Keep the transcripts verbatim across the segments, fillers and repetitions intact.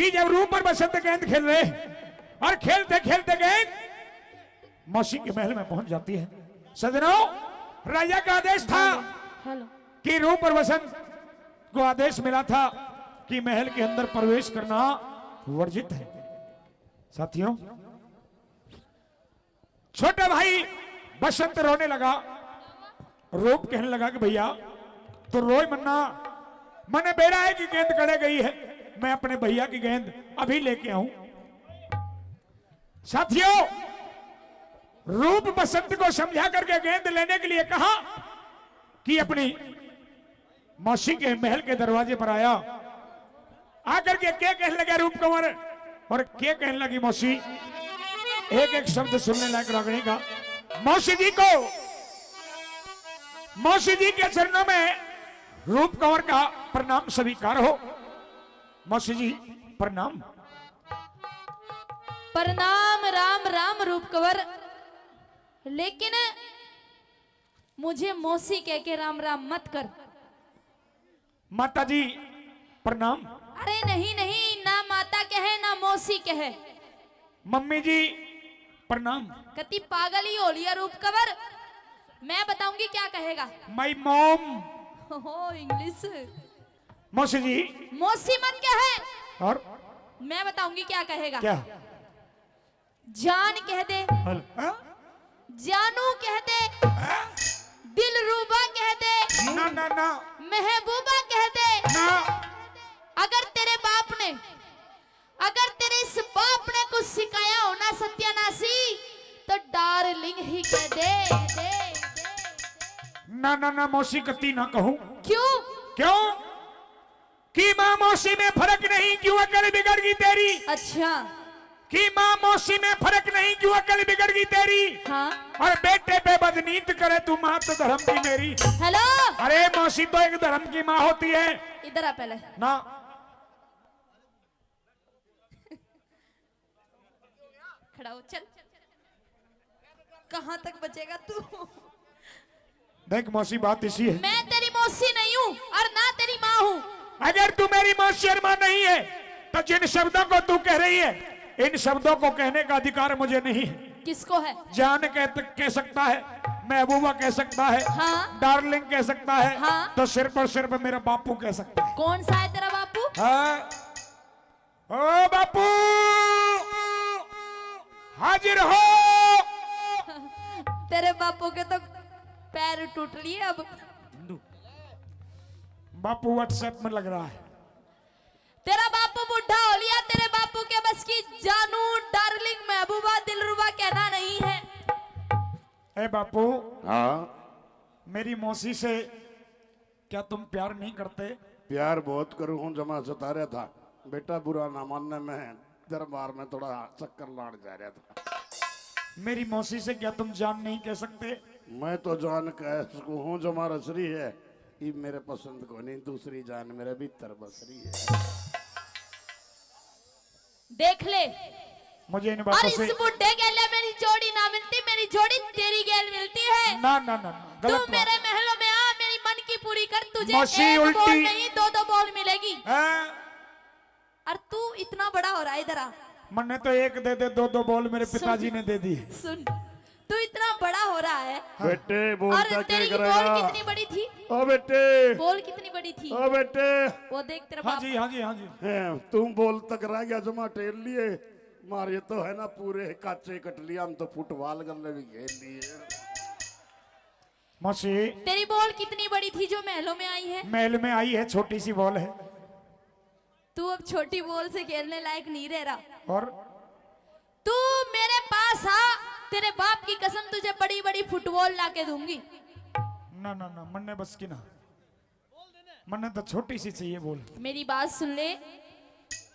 कि जब रूप और बसंत गेंद खेल रहे और खेलते खेलते गेंद मौसी के महल में पहुंच जाती है। सजनों, राजा का आदेश था हेलो। कि रूप और बसंत को आदेश मिला था कि महल के अंदर प्रवेश करना वर्जित है। साथियों, छोटा भाई बसंत रोने लगा। रूप कहने लगा कि भैया, तू रोए मन्ना, मन्ने बेरा है कि गेंद कड़े गई है, मैं अपने भैया की गेंद अभी लेके आऊं। साथियों, रूप बसंत को समझा करके गेंद लेने के लिए कहा कि अपनी मौसी के महल के दरवाजे पर आया। आकर के के कहने लगा रूप कंवर और के कहने लगी मौसी। एक एक शब्द सुनने लायक रागणी का। मौसी जी को, मौसी जी के चरणों में रूप कंवर का प्रणाम स्वीकार हो। मौसी जी, प्रणाम। प्रणाम। राम राम रूप कंवर, लेकिन मुझे मौसी कह के राम राम मत कर। माता जी, प्रणाम। अरे नहीं नहीं, ना माता कहे ना मौसी कहे। मम्मी जी, प्रणाम। कति पागल ही हो लिया रूप कंवर। मैं बताऊंगी क्या कहेगा। My mom। हो इंग्लिश। मौसी जी। मौसी मत कहे। और? मैं बताऊंगी क्या कहेगा। क्या? जान कह दे। हाँ? जानू कह दे। दिलरूबा कह दे। ना ना ना। महबूबा कह दे। ना। अगर तेरे बाप ने, अगर तेरे इस बाप ने कुछ सिखाया हो ना सत्यानाशी, तो डार्लिंग ही कह दे। ना ना ना मौसी, कती ना कहूं। क्यों? क्यों? कि माँ मौसी में फर्क नहीं, क्यों अकल बिगड़ गई तेरी। अच्छा। कि माँ मौसी में फर्क नहीं, क्यों अकल बिगड़ गई तेरी। हाँ। और बेटे पे बदनीत करे तू, माँ तो धर्म की मेरी। हेलो। अरे मौसी तो एक धर्म की माँ होती है। इधर आ पहले। ना। खड़ा हो, चल। कहाँ तक बचेगा तू? देख मौसी, बात इसी है। मैं तेरी मौसी नहीं हूँ और ना तेरी माँ हूँ। अगर तू मेरी मौसी और माँ नहीं है तो जिन शब्दों को तू कह रही है, इन शब्दों को कहने का अधिकार मुझे नहीं है। किसको है? जान कह, कह सकता है, महबूबा कह सकता है, हाँ। डार्लिंग कह सकता है, हाँ। तो सिर्फ और सिर्फ मेरा बापू कह सकता है। कौन सा है तेरा बापू? हाँ। ओ बापू, हाजिर हो। तेरे बापू के तो पैर टूट लिए अब। बापू WhatsApp में लग रहा है। तेरा बापू बूढ़ा हो लिया, तेरे बापू के बस की जानू, डार्लिंग, महबूबा, दिलरुबा कहना नहीं है। ए बापू, हाँ। मेरी मौसी से क्या तुम प्यार नहीं करते? प्यार बहुत करूँ हूँ, जमा सता रहा था बेटा, बुरा ना मानने, मैं दरबार में थोड़ा चक्कर लाड़ जा रहा था। मेरी मौसी से क्या तुम जान नहीं कह सकते? मैं तो जान कह सकूँ हूँ, जमा रस रही है, ये मेरे पसंद को नहीं, दूसरी जान मेरे भीतर बस रही है। देख ले। मुझे इन और बातों इस से बुढ़े गेले मेरी जोड़ी ना मिलती, मेरी जोड़ी तेरी गेल मिलती है। ना ना ना ना, तू गलत बात। मेरे महलों में आ, मेरी मन की पूरी कर, तुझे मौसी एक उल्टी। बॉल नहीं दो दो बॉल मिलेगी। हैं? और तू इतना बड़ा हो रहा है, इधर आ। मन्ने तो एक दे दे, दो दो बॉल मेरे पिताजी ने दे दी। सुन, तू इतना बड़ा हो रहा है बेटे और बोलता क्या तेरी बॉल करेगा? कितनी बड़ी थी? ओ बेटे, बॉल कितनी बड़ी थी? ओ बेटे, वो देख तेरा हाँ बाप। जी, हाँ जी, हाँ जी। हैं, तुम बॉल तक रह गया, जमा टेल लिए, मारे तो है ना पूरे काचे कट लिया, हम तो फुटबॉल गल्ले भी खेल लिए। मौसी, तेरी बॉल कितनी बड़ी थी जो महलों में आई है? महल में आई है, छोटी सी बॉल है। तू अब छोटी बॉल से खेलने लायक नहीं रह रहा। और तू मेरे पास आ, तेरे बाप की कसम, तुझे बड़ी बड़ी फुटबॉल ला के दूंगी। ना ना ना, मन्ने बस की ना, मन्ने तो छोटी सी चाहिए बॉल। मेरी बात सुन ले,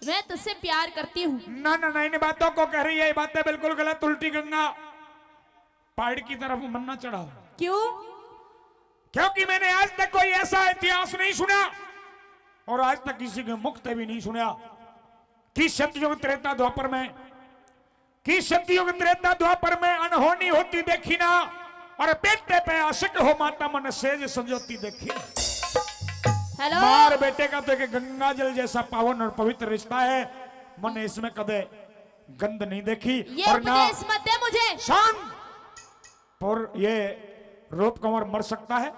मैं तुझसे प्यार करती हूँ। ना ना ना, इन बातों को कह रही है, ये बातें बिल्कुल गलत, उल्टी गंगा, पहाड़ की तरफ मन्ना चढ़ाओ। क्यों? क्योंकि मैंने आज तक कोई ऐसा इतिहास नहीं सुना और आज तक किसी के मुख से भी नहीं सुना कि सतयुग त्रेता द्वापर में, कि सतयुग त्रेता द्वापर में अनहोनी होती देखी ना, और बेटे पे आशिक हो माता मन सेज संजोती देखी। हेलो। मार बेटे का तो एक गंगा जल जैसा पावन और पवित्र रिश्ता है। मैंने इसमें कदे गंध नहीं देखी। ये और ना उपदेश मत दे मुझे। शांत। और ये रूप कंवर मर सकता है,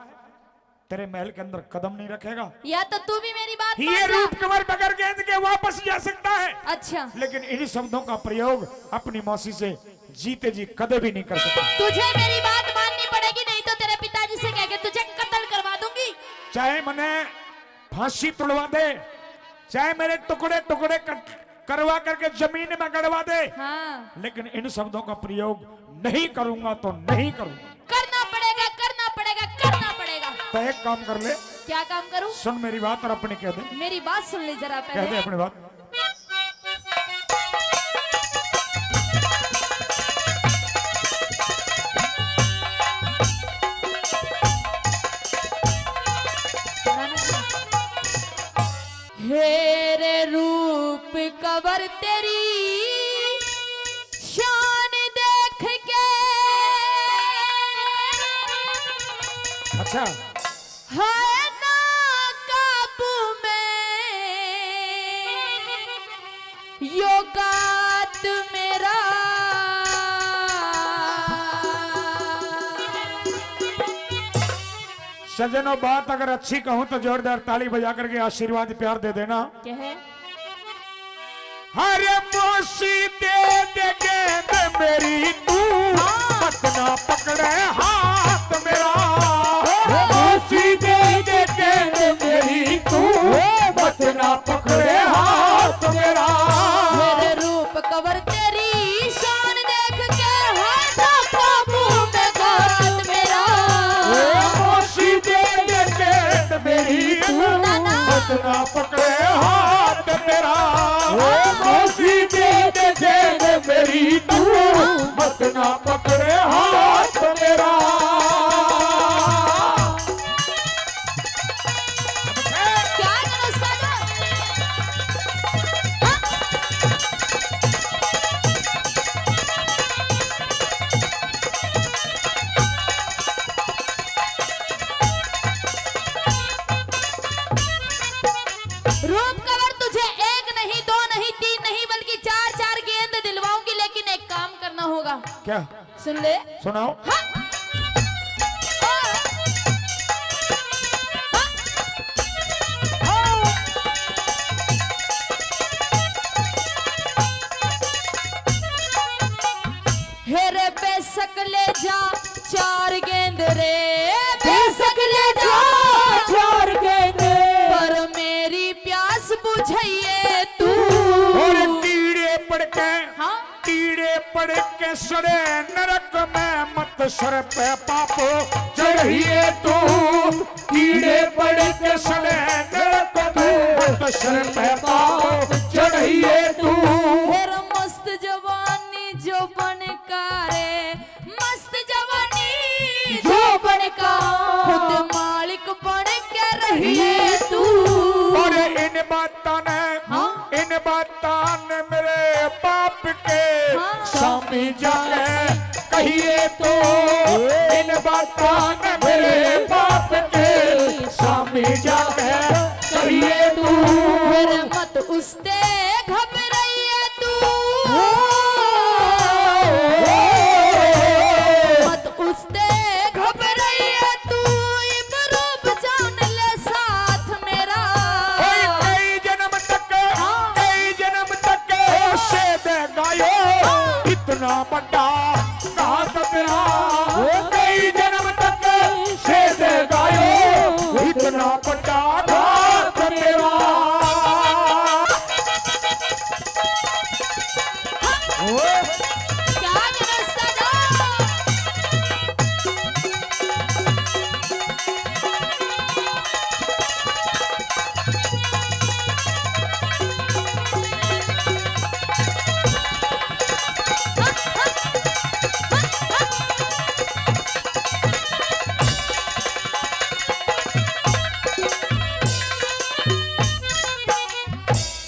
तेरे महल के अंदर कदम नहीं रखेगा। या तो तू भी मेरी बात मान जा। ये रूप कंवर बगैर गेंद के वापस जा सकता है। अच्छा। लेकिन इन शब्दों का प्रयोग अपनी मौसी से जीते जी कदे भी नहीं कर सकता। तुझे मेरी बात माननी पड़ेगी, नहीं तो तेरे पिताजी से कह के तुझे कत्ल करवा दूंगी। चाहे मने फांसी तुड़वा दे, चाहे मेरे टुकड़े टुकड़े कर, करवा करके जमीन में गड़वा दे, हाँ। लेकिन इन शब्दों का प्रयोग नहीं करूंगा तो नहीं करूंगा। करना पड़ेगा, करना पड़ेगा, करना पड़ेगा। तो एक काम कर ले। क्या काम करूं? सुन मेरी बात और अपनी कह दे। मेरी बात सुन ले जरा पहले। कह दे अपनी बात। हे रे रूप कवर तेरी शान देख के, अच्छा। है ना काबू में यो कात मेरा। सज्जनों, बात अगर अच्छी कहूं तो जोरदार ताली बजा करके आशीर्वाद प्यार दे देना। क्या है? अरे मौसी दे दे गेंद मेरी तू, हाँ। मत ना पकड़े हाथ मेरा। मौसी दे दे गेंद मेरी तू, मत ना पकड़े हाथ मेरा। मेरे रूप कवर तेरी शान देख के है ना काबू में कात मेरा। मौसी दे दे गेंद मेरी तू, ना, ना। मत ना पकड़े हाथ मेरा। मौसी दे दे गेंद मेरी तू, मत ना पकड़े हाथ मेरा। क्या करो उसका जो? हाँ? रूप कंवर तुझे एक नहीं, दो नहीं, तीन नहीं, बल्कि चार चार गेंद दिलवाऊंगी, लेकिन एक काम करना होगा। क्या? सुन ले। सुनाओ। हाँ। हाँ। हे रे बेशक ले जा चार गेंद रे, बेशक ले जा चार गेंद, पर मेरी प्यास बुझाइए तू। और कीड़े पड़ के, हाँ। कीड़े पड़ के सड़े नरक में, मत सर पे पाप चढ़ाइए तू। कीड़े पड़ के सड़े नरक में, मत सर पे पाप चढ़ाइए तू। और मस्त जवानी जोबन का रे, मस्त जवानी जोबन का, खुद मालिक बन के रहिए तू। और इन बातां ने, हाँ। इन बातां ने मेरे बाप के, हाँ। सामी जाके कहिए तू। इन बातां ने मेरे बाप के, सामी जाके कहिए तू। मेरे मत उस ते घबराइए तू। मत उसते घबराइए तू, इब रूप जान ले साथ मेरा। ओए, कई जन्म तक, हाँ। कई जन्म तक शेद गायो, हाँ। इतना बड़ा घात तेरा। ओ, कई जन्म तक शेद गायो, इतना बड़ा घात तेरा। ओए। क्या व्यवस्था दो?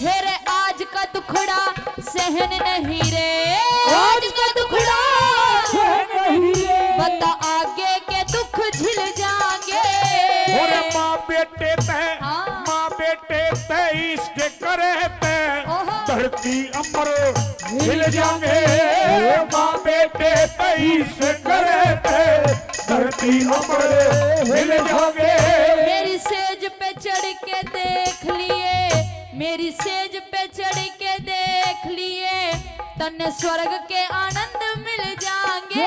हे रे, आज का दुखड़ा सहन नहीं रे, आज का दुखड़ा सहन नहीं रे। बता आगे के दुख झिल जाएंगे। और माँ बेटे तै, हाँ। माँ बेटे तै इश्क करे तै, ओहो। धरती अम्बर हिल जाएंगे, माँ बेटे तईस करे थे, धरती अम्बर हिल जाएंगे। मेरी सेज पे चढ़ के देख लिए, मेरी सेज पे चढ़ के देख लिए, तन्ने स्वर्ग के आनंद मिल जाएंगे।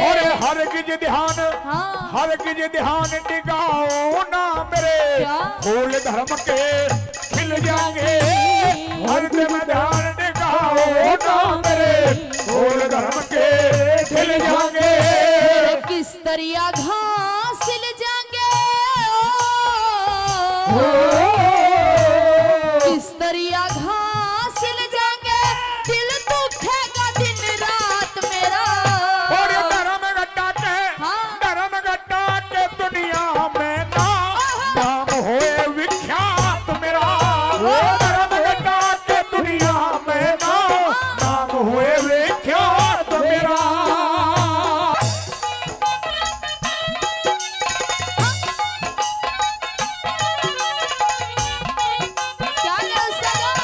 और हरगिज ध्यान, हाँ। हरगिज ध्यान टिकाओ ना मेरे, क्या? फूल धर्म के खिल जाएंगे। हरदम ध्यान टिकाओ ना मेरे, फूल धर्म के खिल जाएंगे। किस दरिया घास सिल जाएंगे, ओ, किस दरिया घास सिल जाएंगे, दिल दुखेगा दिन रात मेरा। और धर्म गड्ढा के, हाँ। धर्म गड्ढा के दुनिया में ना, नाम होए विख्यात मेरा। धर्म गड्ढा के दुनिया में ना, नाम होए विख्यात मेरा। क्या क्या उसका गाना?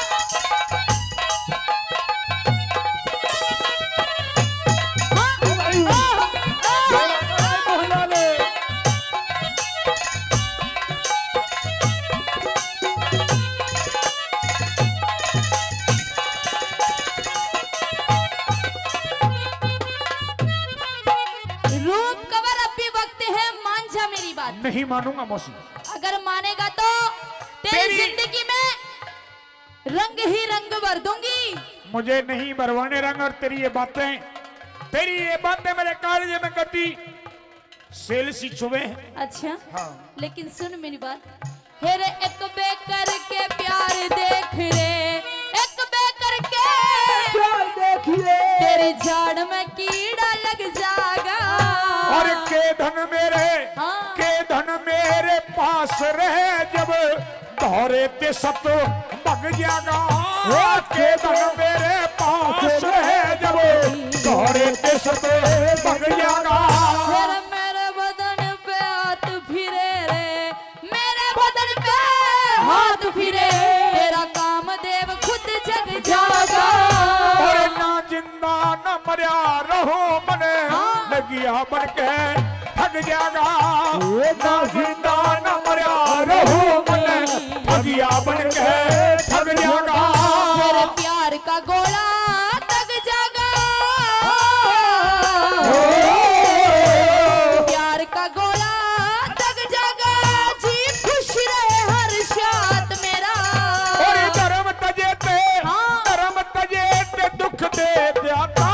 रूप कवर अब भी वक्त है, मान जा मेरी बात। नहीं मानूंगा मौसी। अगर मानेगा तो तेरी तेरी जिंदगी में रंग ही रंग भर दूंगी। मुझे नहीं भरवाने रंग, और तेरी ये बातें, तेरी ये बातें मेरे कालजे में कटी सेल सी छुए हैं। अच्छा। हाँ। लेकिन सुन मेरी बात, हे रे एक बेकर के प्यार देख रे, एक बेकर के प्यार देख रे। तेरी झाड़ में कीड़ा लग जागा। और के धन मेरे, हाँ। के धन मेरे पास रहे जब, धोरे ते सत भग जागा। ओ के धन मेरे पास रहे जब, धोरे ते सत भग जागा। फिर मेरे बदन पे हाथ फिरे रे, मेरे बदन पे हाथ फिरे, तेरा कामदेव खुद जग जागा। और ना जिंदा ना मरया रहो मने, हाँ। लगिया बन के ठग जागा। ओ ना जिंदा ना मरया रहो मने, ठगिया बन के ठग जागा। मेरे प्यार का गोला दग जागा। ओ प्यार का गोला दग जागा। जी खुश रहे हर साथ मेरा। और धर्म तजे ते, हाँ। धर्म तजे ते दुख दे दाता,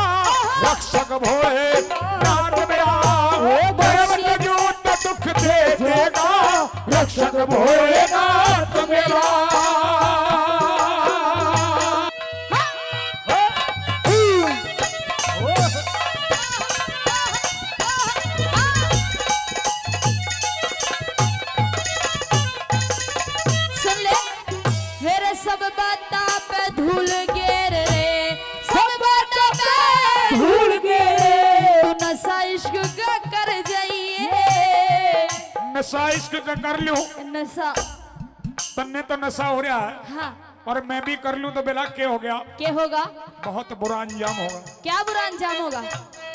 रक्षक भोले नाथ मेरा। ओ धर्म तजो ते दुख दे देगा, रक्षक भोलेनाथ मेरा। सुन ले, मेरे सब बातां पे धूल गेर रे, सब बातां पे धूल गेर। तू नशा इश्क का कर जाइए। नशा इश्क का कर लूं। नशा। तन्ने तो नशा हो रहा है। हाँ। और मैं भी कर लूं तो बेला के हो गया? के होगा? बहुत बुरा अंजाम होगा। क्या बुरा अंजाम होगा?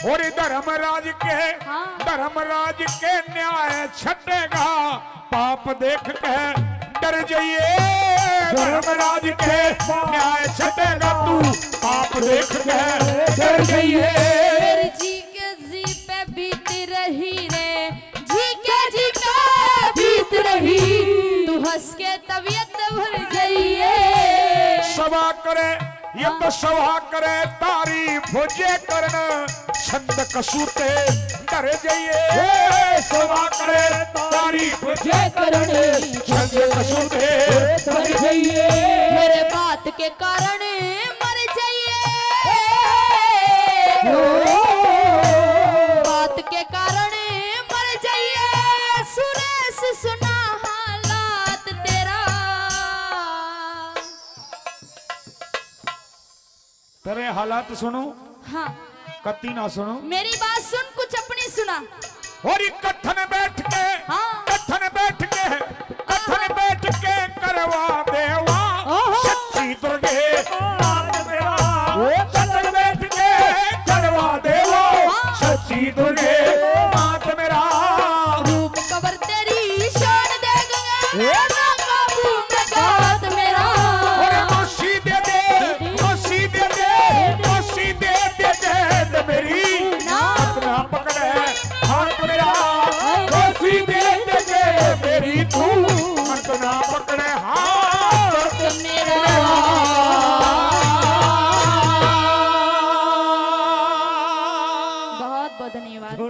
और धर्मराज के, हाँ। धर्मराज के न्याय छटेगा, पाप देख के डर जाइए। धर्मराज के न्याय छटेगा, तू पाप देख के डर जाइए। फिर जी के जी पे बीत रही रे, जी के जी पे बीत रही, तू हंस के तबीयत भर जाइए। सभा करे, ये तो हाँ। सभा करे तारीफ जे करन, छंद कसूते डर जाइए। ए, सभा करे तारीफ जे करन, छंद कसूते डर जाइए। मेरे बात के कारण मर जाइए। ओ। बात के कारण मर जाइए। सुरेश सुना हालात तेरा। तेरे हालात सुनूं? हाँ। कत्ती ना सुनूं? मेरी बात सुन, कुछ अपनी सुना। और कत्थन बैठ के